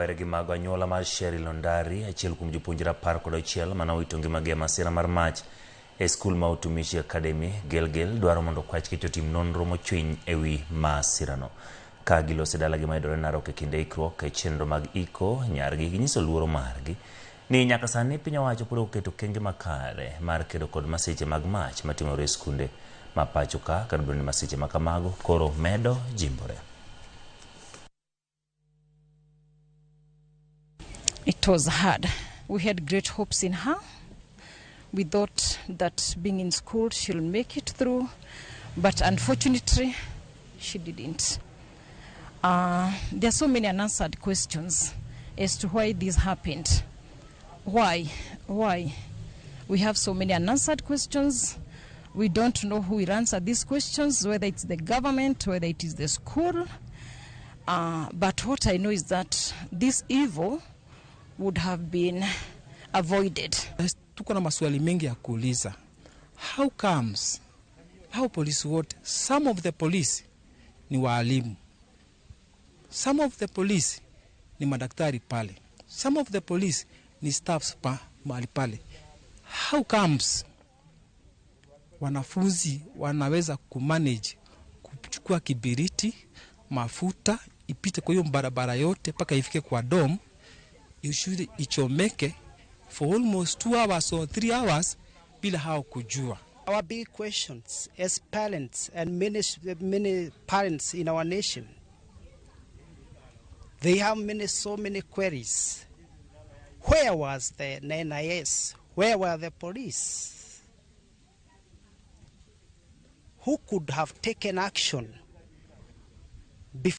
Kaluwore gi mago, anyuola mar Sheryl Ondari, achiel kuom jopuonjre 16 mane owito ngimagi e masira mar mach e skul ma Utumishi Academy, Gilgil, dwaro mondo kwach kech otim nonro mochwiny e wi masirano. Ka giloso e dalagi mayudore Narok e kinde ikruok e chenro mag iko nyargi, ginyiso luoro margi ni nyaka sani piny owacho pod ok oketo okenge makare mar kedo kod masiche mag mach matimore e skunde ma pacho ka, kata obedo ni masiche ma kamago koro medo jimbore. It was hard. We had great hopes in her. We thought that being in school she'll make it through, but unfortunately, she didn't. There are so many unanswered questions as to why this happened. Why? Why? We have so many unanswered questions. We don't know who will answer these questions, whether it's the government, whether it is the school. But what I know is that this evil would have been avoided. Tuko na maswali mengi ya kuuliza. How comes how police wote, some of the police ni waalimu, some of the police ni madaktari pale, some of the police ni staffs pa mahali pale. How comes wanafunzi wanaweza kumanage kuchukua kibiriti, mafuta ipite kwa hiyo barabara yote mpaka ifike kwa dorm, shule ichomeke for almost 2 hours or 3 hours bila hao kujua? Our big questions as parents and many, many parents in our nation, they have many, so many queries. Where was the NIS? Where were the police? Who could have taken action?